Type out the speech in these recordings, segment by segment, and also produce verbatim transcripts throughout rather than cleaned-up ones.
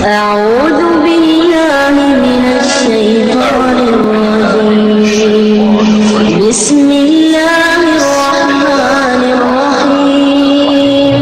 أعوذ بالله من الشيطان الرجيم. بسم الله الرحمن الرحيم.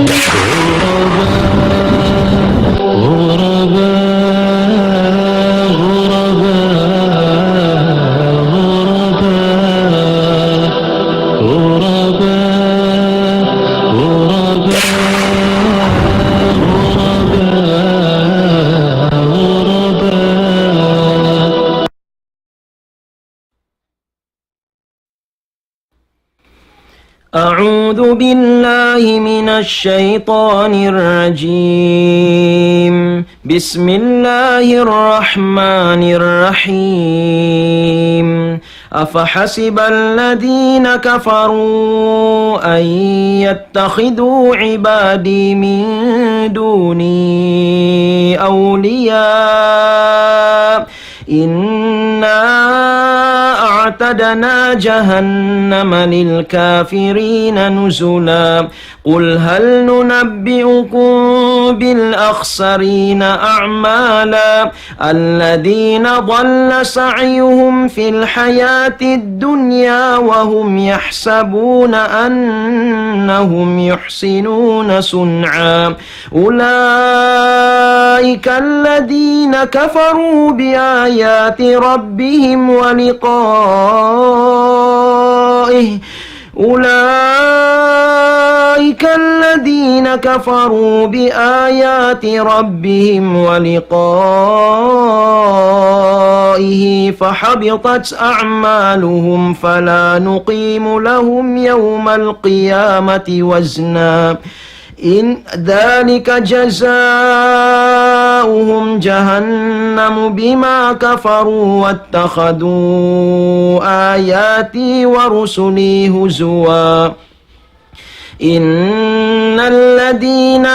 أعوذ بالله من الشيطان الرجيم. بسم الله الرحمن الرحيم. أفحسب الذين كفروا أن يتخذوا عبادي من دوني أولياء إنا أعتدنا جهنم للكافرين نزلا. قل هل ننبئكم بالأخسرين أعمالا الذين ضل سعيهم في الحياة الدنيا وهم يحسبون أنهم يحسنون صنعا أولئك الذين كفروا بآيات ربهم ولقائه أولئك الذين كفروا بآيات ربهم ولقائه فحبطت أعمالهم فلا نقيم لهم يوم القيامة وزنا إن ذلك جزاؤهم جهنم بما كفروا واتخذوا آياتي ورسلي هزوا إن الذين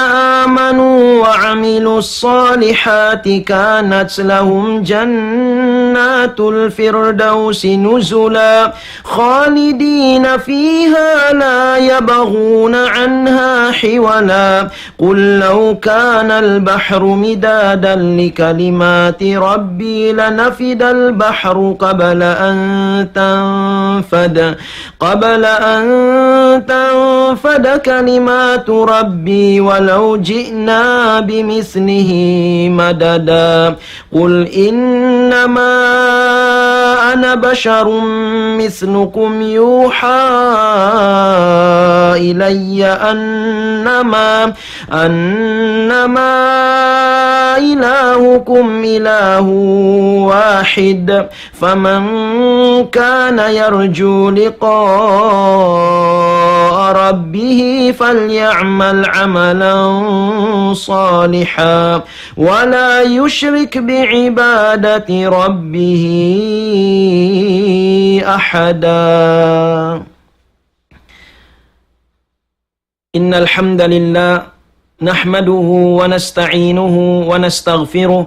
آمنوا وعملوا الصالحات كانت لهم جنات الفردوس نزلا خالدين فيها لا يبغون عنها حولا قل لو كان البحر مدادا لكلمات ربي لنفد البحر قبل أن تنفد قبل أن تنفد كلمات ربي ولو جئنا بمثله مددا قل إنما أنا بشر مثلكم يوحى إلي أنما أنما إلهكم إله واحد فمن كان يرجو لقاء ربه فليعمل عملا صالحا ولا يشرك بعبادة ربه أحدا إن الحمد لله نحمده ونستعينه ونستغفره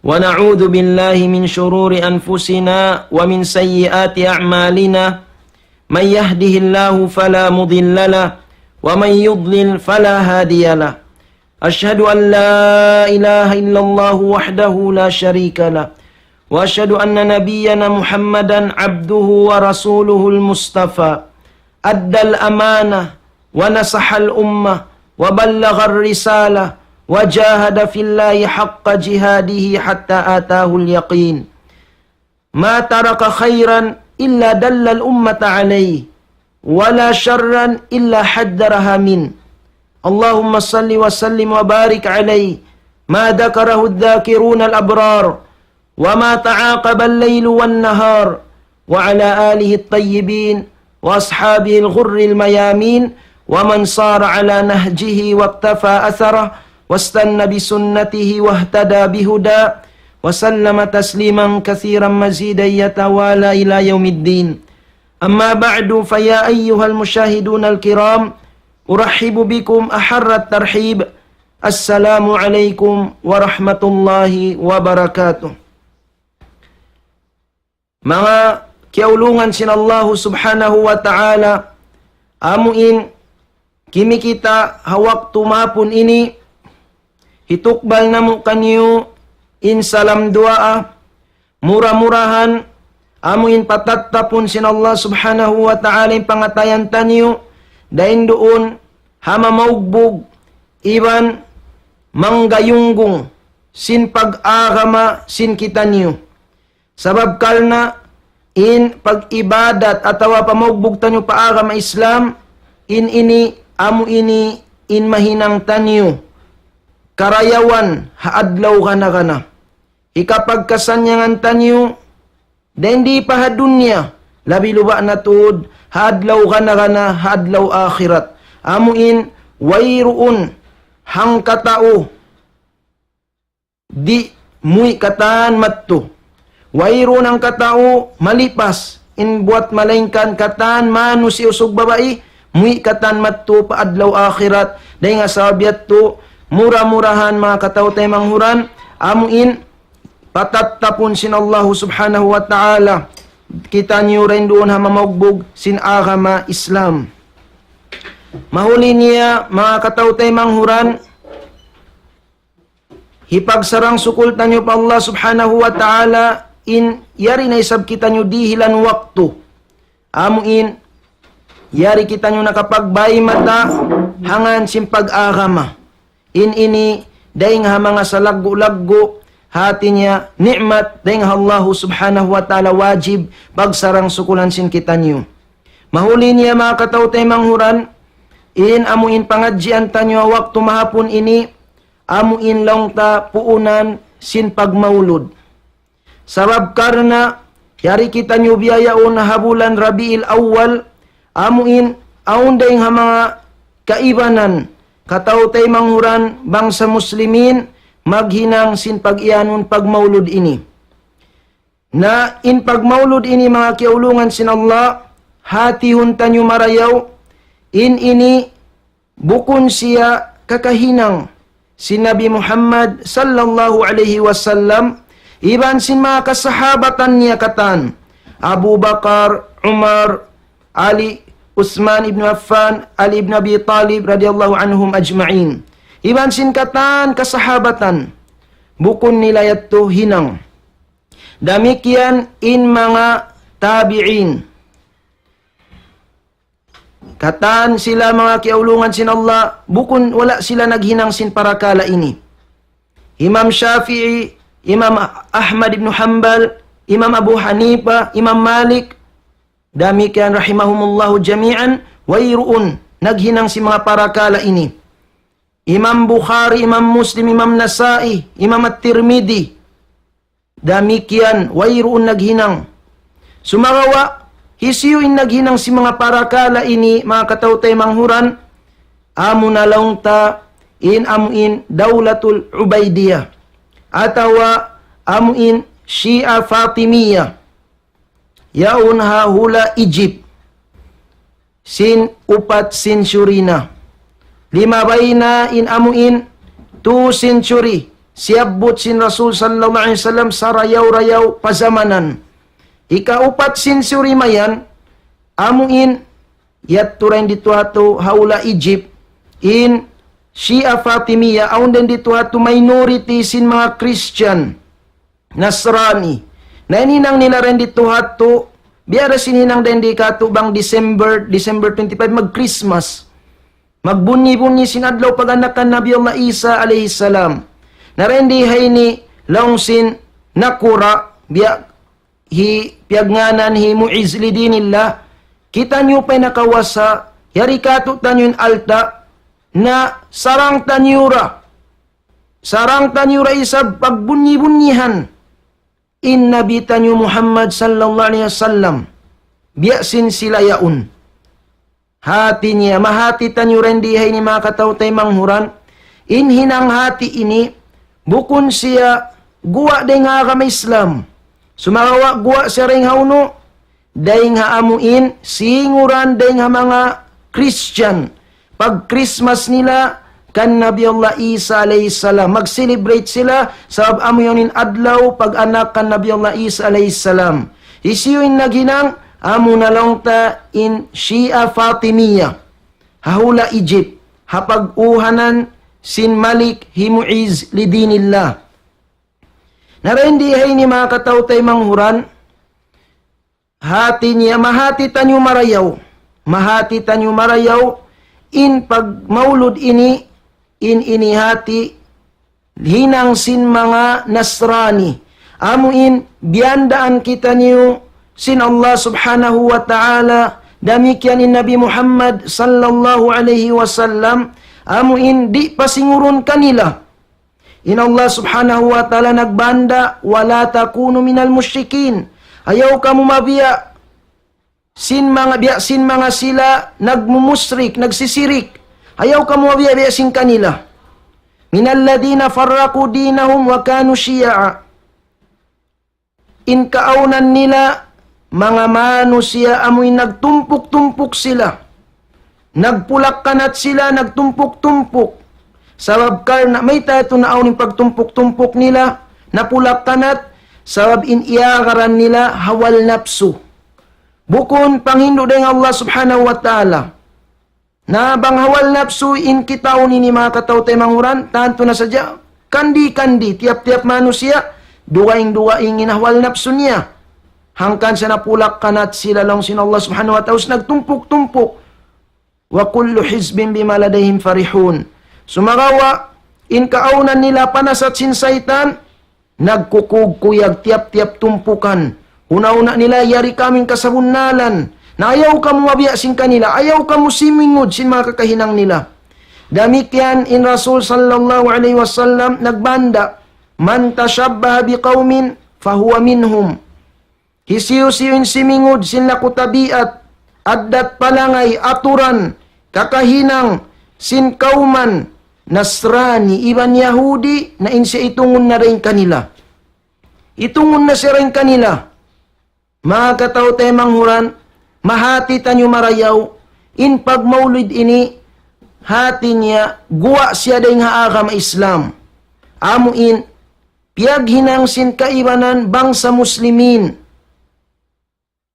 ونعوذ بالله من شرور أنفسنا ومن سيئات أعمالنا من يهده الله فلا مضل له ومن يضلل فلا هادي له أشهد أن لا إله إلا الله وحده لا شريك له وأشهد أن نبينا محمدا عبده ورسوله المصطفى أدى الأمانة ونصح الأمة وبلغ الرسالة وجاهد في الله حق جهاده حتى أتاه اليقين ما ترك خيرا إلا دل الأمة عليه ولا شرا إلا حذرها منه اللهم صل وسلم وبارك عليه ما ذكره الذاكرون الأبرار وما تعاقب الليل والنهار وعلى آله الطيبين وأصحابه الغر الميامين ومن صار على نهجه واقتفى أثره واستن بسنته واهتدى بهداه وسلم تسليما كثيرا مزيدا يتوالى إلى يوم الدين أما بعد فيا أيها المشاهدون الكرام أرحب بكم أحر الترحيب السلام عليكم ورحمة الله وبركاته Manga kiyaulungan sin Allahu Subhanahu wa Ta'ala, amu in kimikita' ha waktu mahapun ini, hitukbal namu' kaniyu in salam duwaa, mura-murahan, amu in patattapun sin Allah Subhanahu wa Ta'ala in pangatayan taniyu, dayn duun ha mamaugbug iban manggayunggung sin pag-agama sin kitaniyu. Sabab karna' in pag-ibadat atawa pamaugbug taniyu pa agama Islam, in ini, amu ini in mahinang taniyu karayawan ha adlaw gana-gana. Hikapagkasannyangan taniyu, dayn di pa ha dunya, labi luba' na tuud ha adlaw gana-gana, ha adlaw akhirat. Amu in wayruun hangkatau di' muwi' katan madtu. Wayruun hangkatau malipas in buwat malaingkan katan manusiya' usug babai, muwi' katan madtu pa adlaw akhirat. Dayn ha sabab yadtu, mura-murahan manga kataw-taymanghuran, amu in patattapun sin Allahu Subhanahu wa Ta'ala kitaniyu dayn duun ha mamaugbug sin agama Islam. Mahuli niya, manga kataw-taymanghuran, hipagsarang-sukul taniyu pa Allah Subhanahu wa Ta'ala, in yari na isab kitaniyu dihilan waktu. Amu in, yari kitaniyu nakapagbay mata ha ngan sin pag-agama. In ini, dayn ha manga salaggu'-laggu', hati niya ni'mat dayn ha Allahu Subhanahu wa Ta'ala, wajib pagsarang-sukulan sin kitaniyu. Mahuli niya, manga kataw-taymanghuran, in amu in pangadjian taniyu ha waktu mahapun ini, amu in laung ta puunan sin pagmaulud. Sabab karna' yari kitaniyu biya' yaun ha bulan Rabiul Awwal, amu in awn dayn ha manga kaibanan kataw-taymanghuran bangsa Muslimin maghinang sin pag-iyanun pagmaulud ini. Na in pagmaulud ini, manga kiyaulungan sin Allah, hatihun taniyu marayaw, in ini bukun siya kakahinang sin Nabi Muhammad sallallahu alayhi wasallam, iban sin manga kasahabatan niya katan, Abu Bakar, Umar, Ali, Uthman ibn Affan, Ali ibn Abi Talib radiyallahu anhum ajma'in. Iban sin katan kasahabatan, bukun nila yadtu hinang. Damikkiyan in manga tabi'in. Katan sila, manga kiyaulungan sin Allah, bukun wala' sila naghinang sin parakala' ini. Imam Shafi'i, Imam Ahmad ibn Hanbal, Imam Abu Hanifa, Imam Malik, damikkiyan rahimahumullahu jami'an, wayruun naghinang sin manga parakala' ini. Imam Bukhari, Imam Muslim, Imam Nasa'i, Imam At-Tirmidhi, damikkiyan, wayruun naghinang. Sumagawa', hisiyu in naghinang sin manga parakala' ini, manga kataw-taymanghuran, amu na laung ta in amu in Dawlatul Ubaidiyah, atawa amu in Shia Fatimiyah, yaun ha hula' Egypt. Sin upat century na. Limabay na in amu in two century siyabbut sin Rasul sallallahu alayhi wasallam sarayaw-rayaw pa zamanan. Hikaupat century mayan, amu in yadtu dayn didtu ha hula' Egypt, in Shia Fatimiyah, awn dayn didtu minority sin manga Christian, Nasrani. Na in hinang nila dayn didtu ha yadtu, biya' da sin hinang dayn di katu' bang December, December twenty-five, mag-Christmas. Magbunyi-bunyi sin adlaw pag-anakan Nabi Allah Isa alayhi salam. Na dayn di ha ini laung sin nakura', biya' hi piyagngānan hi Mu'izz li dinillah, kitaniyu pa in nakawasa, yari katu'taniyu in alta', na sarang taniyu ra. Sarang taniyu ra isab pagbunyi-bunyihan in Nabi taniyu Muhammad sallallahu alayhi wasallam, biya' sin sila yaun. Hati niya, mahati taniyu dayn di ha ini manga kataw-taymanghuran, in hinang hati ini, bukun siya guwa' dayn ha agama Islam. Sumagawa' guwa' siya dayn ha unu, dayn ha amu in, singuran dayn ha manga Christian. Pag-Christmas nila kan Nabi Allah Isa alayhi salam. Mag-celebrate sila, sabab amu yaun in adlaw pag-anak kan Nabi Allah Isa alayhi salam. Hisiyu in naghinang, amu na laung ta in Shia Fatimiyah. Ha hula' Egypt, ha pag-uhanan sin Malik hi Mu'izz li dinillah. Na dayn di ha ini manga kataw-taymanghuran, hati niya, mahati taniyu marayaw. Mahati taniyu marayaw, in pagmaulud ini, in ini hati, hinang sin manga Nasrani. Amu in, biyandaan kitaniyu sin Allah Subhanahu wa Ta'ala, damikkiyan in Nabi Muhammad sallallahu alayhi wasallam, amu in, di' pasingurun kanila. In Allah Subhanahu wa Ta'ala nagbanda, ولا تكونوا من المشركين. Ayaw kamu mabiya' sin manga, biya' sin manga sila nagmumushrik, nagsisirik. Ayaw kamu mabiya' biya' sin kanila. من الذين فرقوا دينهم وكانوا شيعا. In kaawnan nila, manga manusiya' amuin nagtumpuk-tumpuk sila. Nagpulak-kanat sila, nagtumpuk-tumpuk. Sabab karna' mayta' yadtu naawn in pagtumpuk-tumpuk nila, napulak-kanat, sabab in iyagaran nila hawal napsu. Bukun panghindu' dayn Allah Subhanahu wa Ta'ala. Na bang hawal napsu in kitaun ini manga kataw-taymanghuran, tantu na sadja, kandi-kandi, tiyap-tiyap manusiya', dugaing-dugaing in hawal napsu niya. Hangkan sa napulak-kanat sila laung sin Allah Subhanahu wa Ta'ala, nagtumpuk-tumpuk. وكل حزب بما لديهم فرحون. Sumagawa', in kaawnan nila panasat sin saytan, nagkukuyag-kuyag tiyap-tiyap tumpukan. Huna-huna nila yari kamu in kasabunnalan. Na ayaw kamu mabiya' sin kanila, ayaw kamu simingud sin manga kakahinang nila. Damikkiyan in Rasul sallallahu alayhi wasallam nagbanda, من تشبه بقوم فهو منهم. Hisiyu-siyu in simingud sin laku tabiat, addat palangay, aturan, kakahinang, sin kawman, Nasrani, iban Yahudi, na in siya itungun na dayn kanila. Itungun na siya dayn kanila. Manga kataw-taymanghuran, mahati taniyu marayaw, in pagmaulid ini, hati niya, guwa' siya dayn ha agama Islam. Amu in, piyaghinang sin kaibanan bangsa Muslimin.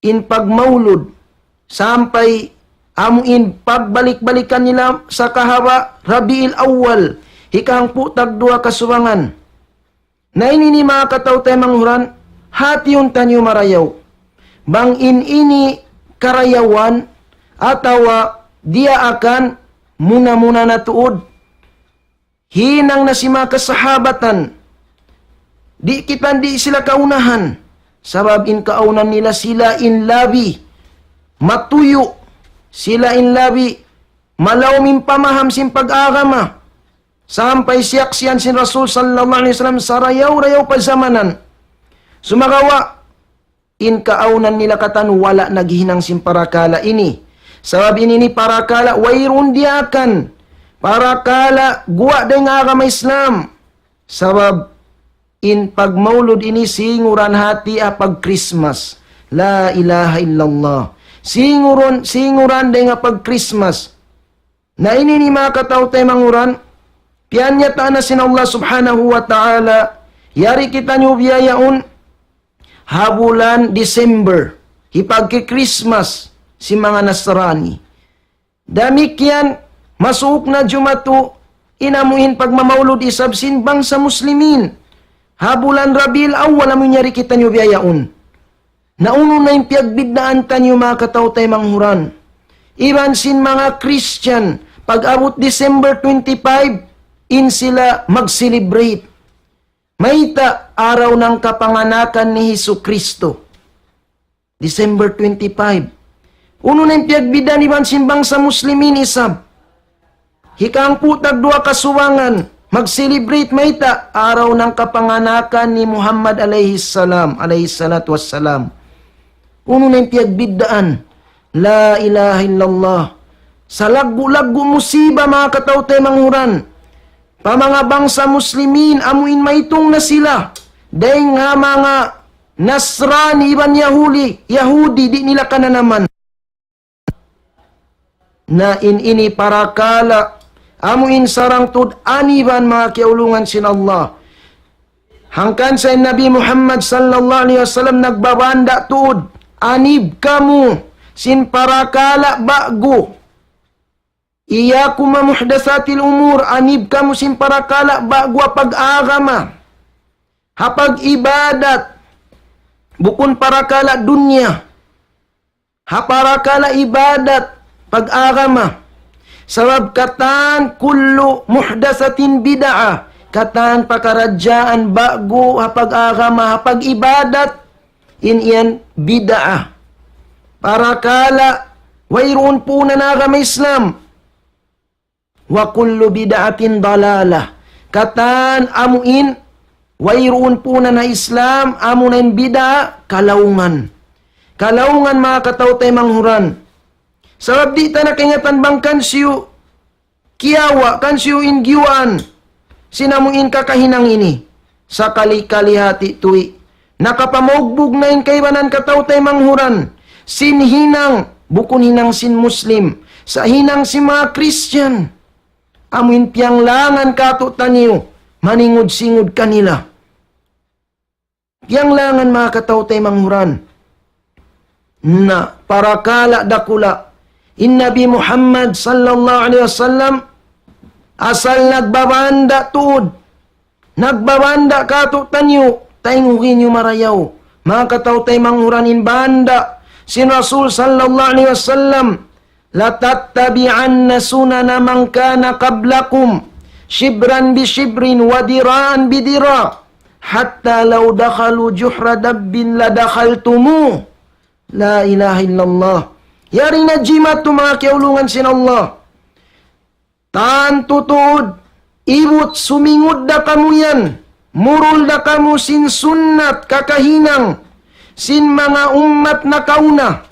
In pagmaulud, sampay amu in pagbalik-balikan nila sa kahaba' Rabiul Awwal, hikahangpu' tagduwa kasubangan. Na ini ini manga kataw-taymanghuran, hatiun taniyu marayaw. Bang in ini karayawan, atawa diyaakan, muna-muna na tuud, hinang na sin manga kasahabatan. Di' kita, di' sila kaunahan. Sabab in kaawnan nila sila in labi matuyu'. Sila in labi malaum in pamaham sin pag-agama. Sampay siyaksian sin Rasul sallallahu alayhi wasallam sarayaw-rayaw pa zamanan. Sumagawa', in kaawnan nila katan wala' naghihinang sin parakala' ini. Sabab in ini parakala' wayruun diyaakan. Parakala' guwa' dayn ha agama Islam. Sabab in pagmaulud ini singuran hati ha pag-Christmas. La ilaha illallah. Singuran, singuran dayn ha pag-Christmas. Na ini ini manga kataw-taymanghuran, piyanyataan na sin Allah Subhanahu wa Ta'ala, yari kitaniyu biya' yaun, ha bulan December, hipagki-Christmas sin manga Nasrani. Damikkiyan, masuuk na jumatu, in amu in pagmamaulud isab sin bangsa Muslimin. Ha bulan Rabiul Awwal amu in yari kitaniyu biya' yaun. Na unu na in piyagbiddaan taniyu manga kataw-taymanghuran. Iban sin manga Christian, pag-abut December twenty-five, in sila mag-celebrate. Mayta', araw ng kapanganakan ni Hesu Kristo. December twenty-five. Unu na in piyagbiddaan iban sin bangsa Muslimin isab. Hikahangpu' tagduwa kasubangan, mag-celebrate mayta', araw ng kapanganakan ni Muhammad alayhi salam, alayhi salatu wassalam. Unu na in piyagbiddaan? La ilaha illallah. Salaggu'-laggu' musiba manga kataw-taymanghuran. Pa manga bangsa Muslimin, amu in maitung na sila. Dayn ha manga Nasrani iban Yahudi, Yahudi, di' nila kananaman. Na in ini parakala', amu in sarang tuud aniban manga kiyaulungan sin Allah. Hangkan sa in Nabi Muhammad sallallahu alayhi wasallam nagbabanda' tuud, anib kamu sin parakala' ba'gu. إياكم ومحدثات الأمور, anib kamu sin parakala' ba'gu ha pag-agama. ha pag-ibadat, bukun parakala' dunya, ha parakala' ibadat, pag-agama. Sabab katan كل محدثة بدعة, katan pakaradjaan ba'gu ha pag-agama, ha pag-ibadat, in yan bid'ah. Parakala' wayruun puunan agama Islam. وكل بدعة ضلالة. Katan amu in wayruun puunan ha Islam, amu na in bid'ah, kalaungan. Kalaungan, manga kataw-taymanghuran. Sabab di' ta na kaingatan bang kansiyu kiyawa', kansiyu in giyuwaan sin amu in kakahinang ini. Sakali-kali hati tuwi, nakapamaugbug na in kaibanan kataw-taymanghuran sin hinang, bukun hinang sin Muslim, sa' hinang sin manga Christian. Amu in piyanglangan kātu'niyu maningud-singud kanila. Piyanglangan, manga kataw-taymanghuran. Na, parakala' dakula'. In Nabi Muhammad sallallahu alayhi wasallam asal nagbabanda' tuud. Nagbabanda' kātu'niyu, tayngugi niyu marayaw. Manga kataw-taymanghuran, in banda' sin Rasul sallallahu alayhi wasallam, لتتبعن سنن من كان قبلكم شبرا بشبر وذراعا بذراع حتى لو دخلوا جحر ضب لدخلتموه. La ilaha illallah. Yari na jimatu, manga kiyaulungan sin Allah. Tantu tuud, ibut sumingud da kamu yan, murul da kamu sin sunnat kakahinang sin manga ummat nakauna.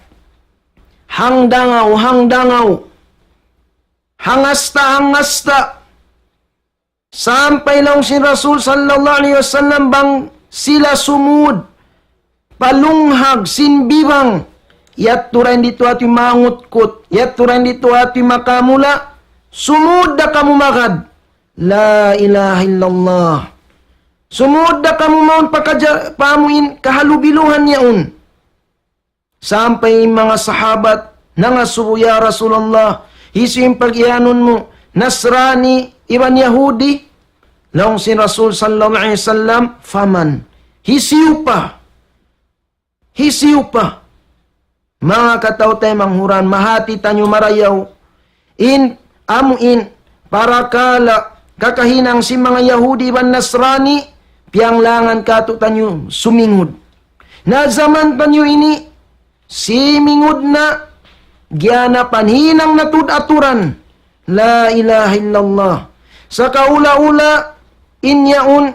Hangdangaw, hangdangaw. Hangasta, hangasta. Sampay laung sin Rasul sallallahu alayhi wasallam bang sila sumud pa lunghag sin bibang, yadtu ra in ditu hati mangutkut, yadtu ra in ditu hati makamula', sumud da kamu magad. La ilaha illallah. Sumud da kamu mawn pa kaja-, pa amu in kahalubiluhan yaun. Sampay in manga sahabat nangasubu, "Ya Rasulullah, hisiyu in pag-iyanun mu, Nasrani iban Yahudi?" Laung sin Rasul sallallahu alayhi wasallam, "Faman?" Hisiyu pa? Hisiyu pa? Manga kataw-taymanghuran, mahati taniyu marayaw. In, amu in, parakala' kakahinang sin manga Yahudi iban Nasrani, piyanglangan kātu'niyu sumingud. Na jaman taniyu ini, simingud na, giyanapan, hinang na tuud aturan. La ilaha illallah. Sa' kaula-ula, in yaun,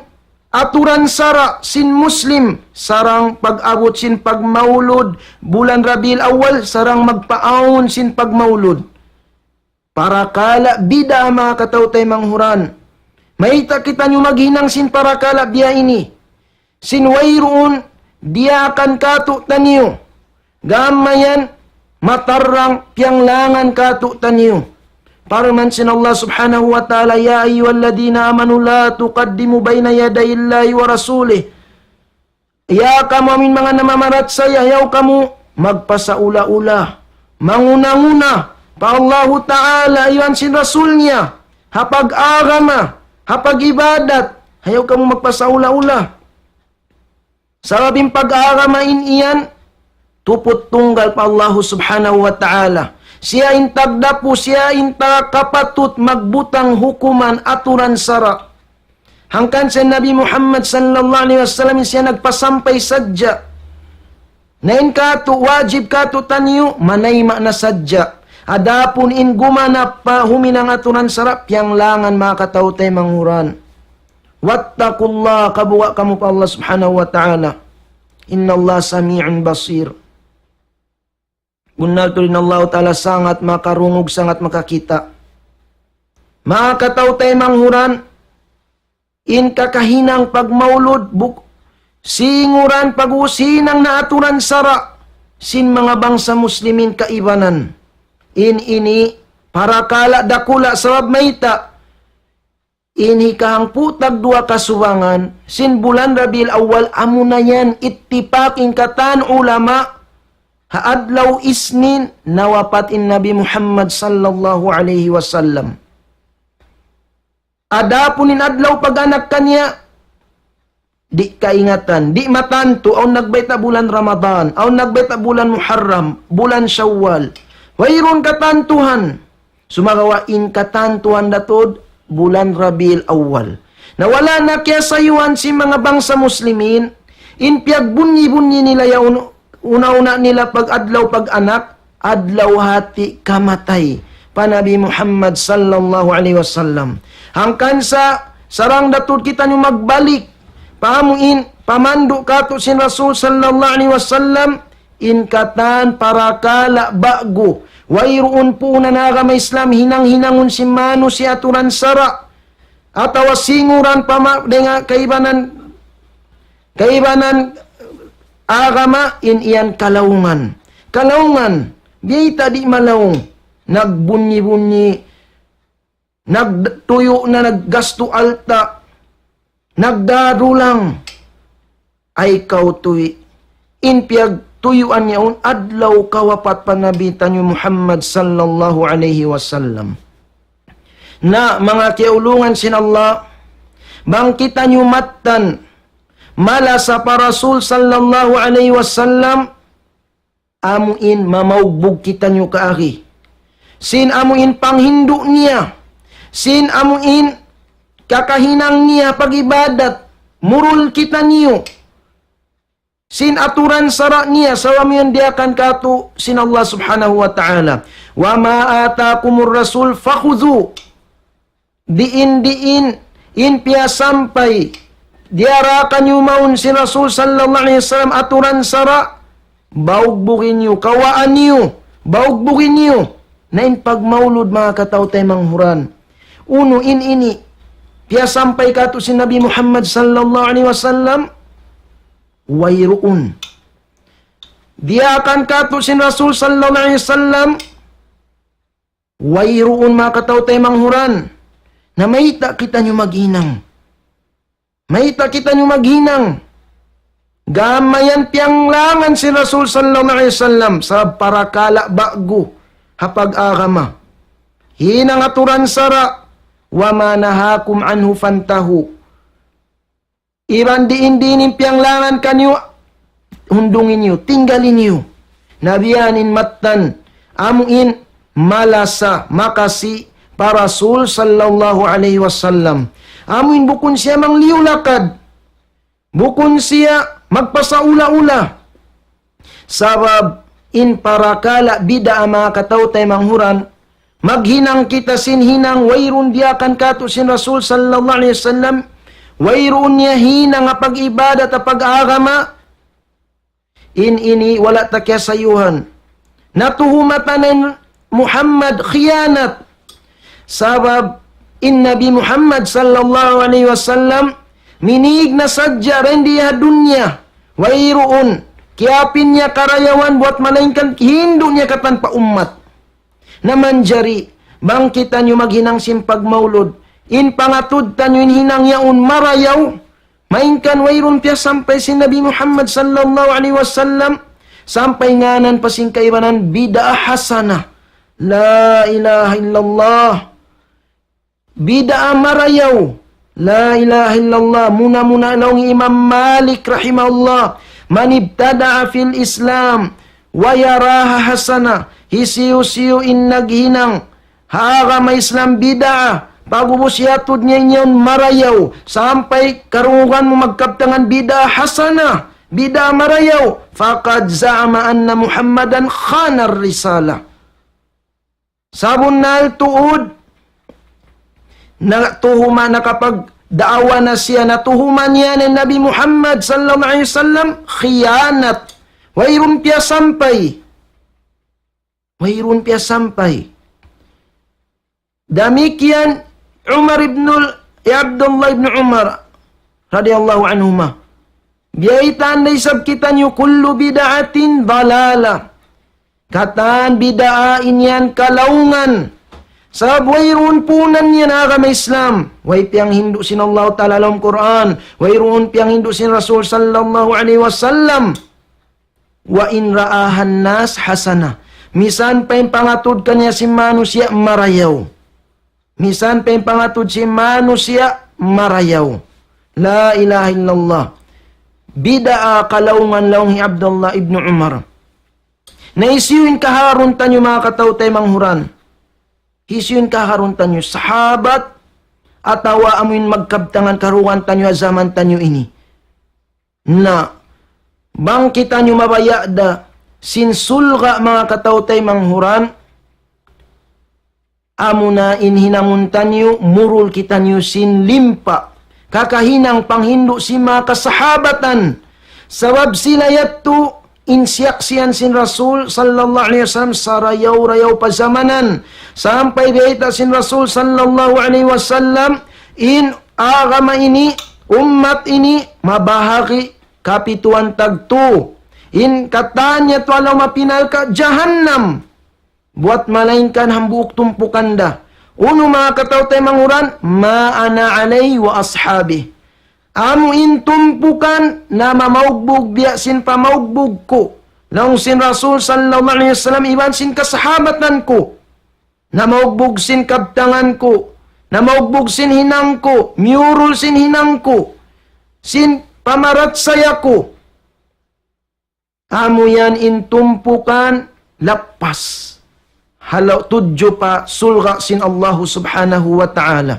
aturan sara' sin Muslim, sarang pag-abut sin pagmaulud bulan Rabiul Awwal, sarang magpaawn sin pagmaulud. Parakala' bid'ah, manga kataw-taymanghuran. Mayta' kitaniyu maghinang sin parakala' biya' ini? Sin wayruun diyaakan kātu'niyu. Gam mayan matarrang piyanglangan kātu'niyu. Parman sin Allah subhanahu wa ta'ala, "يا أيها الذين آمنوا لا تقدموا بين يدي الله ورسوله." Ya kamu amu in manga namamarachaya, ayaw kamu magpasaula-ula, manguna-nguna pa Allahu Ta'ala iban sin Rasul niya, ha pag-agama, ha pag-ibadat, ayaw kamu magpasaula-ula. Sabab in pag-agama in yan, tuput tunggal pa Allahu subhanahu wa ta'ala. Siya in tagdapu, siya in ta-, kapatut magbutang hukuman, aturan sara'. Hangkan sin Nabi Muhammad sallallahu alayhi wasallam, siya nagpasampay sadja. Na in kātu', wajib kātu'niyu, manayma' na sadja. Adapun in gumanap pa huminang aturan sara', piyanglangan, manga kataw-taymanghuran. واتقوا الله, kabuga' kamu pa Allah subhanahu wa ta'ala. إن الله سميع بصير. Bunnal tuud in Allah ta'ala sangat makarungug, sangat makakita'. Manga kataw-taymanghuran, in kakahinang pagmaulud, buk-, singuran pag-uus hinang na aturan sara' sin manga bangsa Muslimin kaibanan. In ini parakala' dakula', sabab mayta', in hikahangpu' tagduwa kasubangan sin bulan Rabiul Awwal, amuna yan ittipak in katan ulama, ha adlaw Isnin nawapat in Nabi Muhammad sallallahu alayhi wasallam. Adapun in adlaw pag-anak kaniya, di' kaingatan, di' matantu, awn nagbayta' bulan Ramadan, awn nagbayta' bulan Muharram, bulan Shawwal. Wayruun katantuhan. Sumagawa' in katantuhan da tuud, bulan Rabiul Awwal. Na wala' na kiyasayuhan sin manga bangsa Muslimin, in piyagbunyi-bunyi nila yaun, una-una nila pag-adlaw pag-anak, adlaw hati kamatay pa Nabi Muhammad sallallahu alayhi wasallam. Hangkan sa sarang da tuud kitaniyu magbalik pa amu in pamandu' kātu' sin Rasul sallallahu alayhi wasallam, in katan parakala' ba'gu, wayruun puunan agama Islam hinang-hinangun sin manusiya' aturan sara', atawa singuran pa ma-, dayn ha kaibanan, kaibanan agama, in yan kalaungan. Kalaungan, biyayta' di' malaung, nagbunyi-bunyi, nagtuyu' na naggastu alta', nagdarulang. Ay kaw tuy, in piyagtuyuan yaun adlaw kawapat pa Nabi taniyu Muhammad sallallahu alayhi wasallam. Na manga kiyaulungan sin Allah, bang kitaniyu mattan malasa pa Rasul sallallahu alayhi wasallam, amu in mamaugbug kitaniyu kaagi. Sin amu in panghindu' niya, sin amu in kakahinang niya pag-ibadat, murul kitaniyu sin aturan sara' niya, sabab amu yan diyaak kātu' sin Allah subhanahu wa ta'ala. وما آتاكم الرسول فخذوه. Diin-diin in piyasampay, diyaakan niyu mawn sin Rasul sallallahu alayhi wasallam aturan sara', baugbugin niyu, kawaan niyu, baugbugin niyu. Na in pagmaulud, manga kataw-taymanghuran, unu in ini piyasampay kātu' sin Nabi Muhammad sallallahu alayhi wasallam? Wayruun. Diyaakan kātu' sin Rasul sallallahu alayhi wasallam? Wayruun, manga kataw-taymanghuran. Na mayta' kitaniyu maghinang? Mayta' kitaniyu maghinang? Gam mayan piyanglangan sin Rasul sallallahu alayhi wasallam, sabab parakala' ba'gu ha pag-agama. Hinang aturan sara', وما نهاكم عنه فانتهوا. Iban diin-diin in piyanglangan kaniyu, hundungin niyu, tinggalin niyu. Na biya' yan in mattan, amu in malasa, makasi pa Rasul sallallahu alayhi wasallam. Amu in bukun siya mangliyu-lakad, bukun siya magpasaula-ula. Sabab in parakala' bid'a, manga kataw-taymanghuran, maghinang kita sin hinang wayruun diyaakan kātu' sin Rasul sallallahu alayhi wasallam, wayruun niya hinang ha pag-ibadat, ha pag-agama, in ini wala' ta kiyasayuhan. Natuhumatan in Muhammad khiyanat. Sabab in Nabi Muhammad sallallahu alayhi wasallam, minīg na sadja dayn di ha dunya, wayruun kiyapin niya karayawan buwat malaingkan hindu' niya katan pa ummat. Na manjari, bang kitaniyu maghinang sin pagmaulud, in pangatud taniyu in hinang yaun marayaw, malayngkan wayruun piyasampay sin Nabi Muhammad sallallahu alayhi wasallam, sampay ngānan pa sin kaibanan bid'ah hasanah. La ilaha illallah. Bid'ah marayaw. La ilaha illallah. Muna-muna laung Imam Malik rahimahullah, من ابتدع في الإسلام ويراها حسنة. Hisiyu-siyu in naghinang ha agama Islam bid'ah, pag'ubus hiyatud niya in yaun marayaw, sampay karungugan mu magkabtangan bid'ah hasanah, bid'ah marayaw, فقد زعم أن محمدا خان الرسالة. Sabunnal tuud, natuhuma-, nakapagdaawa na siya, natuhuman niya in Nabi Muhammad sallallahu alayhi wasallam khiyanat. Wayruun piyasampay. Wayruun piyasampay. Damikkiyan Umar ibnul, ya Abdullah ibn Umar radiyallahu anhuma. Biyaytaan da isab kitaniyu, كل بدعة ضلالة. Katan bid'ah in yan kalaungan. Sabab wayruun puunan yan agama Islam. Way piyanghindu' sin Allah Ta'ala ha lawm Qur'an. Wayruun piyanghindu' sin Rasul sallallahu alayhi wasallam. وإن رآها الناس حسنة. Misan pa in pangatud kaniya sin manusiya' marayaw. Misan pa in pangatud sin manusiya' marayaw. La ilaha illallah. bid'ah kalaungan laung hi Abdullah ibn Umar. Na hisiyu in kaharun taniyu manga kataw-taymanghuran? Hisiyu in kaharun taniyu? Sahabat atawa amuin magkabtangan karugan taniyu ha jaman taniyu ini? Na, bang kitaniyu mabaya' da sin surga' manga kataw-taymanghuran, amuna in hinangun taniyu, murul kitaniyu sin limpa'. Kakahinang panghindu' sin manga kasahabatan. Sabab sila yadtu in siyaksihan sin Rasul sallallahu alayhi wasallam sarayaw-rayaw pa jamanan. Sampay biyayta' sin Rasul sallallahu alayhi wasallam, in agama ini, ummat ini, mabahagi' kapituan tagtu. In katan yadtu ha lawm api narka' jahannam. Buwat malaingkan hambuuk tumpukan da. Unu manga kataw-taymanghuran, ma ana alayhi wa ashabi. Amu in tumpukan na mamaugbug biya' sin pamaugbug ku. Laung sin Rasul sallallahu alayhi wasallam iban sin kasahabatan ku. Na maugbug sin kabtangan ku. Na maugbug sin hinang ku. Miyurul sin hinang ku. Sin pamarachaya ku. Amu yan in tumpukan lappas. Halaw tudju pa surga' sin Allahu subhanahu wa ta'ala.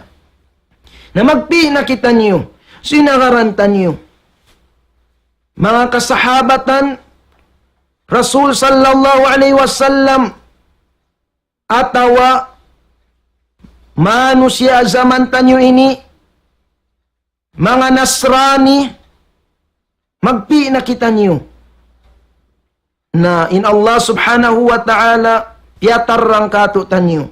Na magpi' na kitaniyu, sinagaran taniyu. Manga kasahabatan, Rasul sallallahu alayhi wasallam, atawa manusiya' jaman taniyu ini, manga Nasrani, magpi' na kitaniyu. Na in Allah subhanahu wa ta'ala piyatarrang kātu'niyu.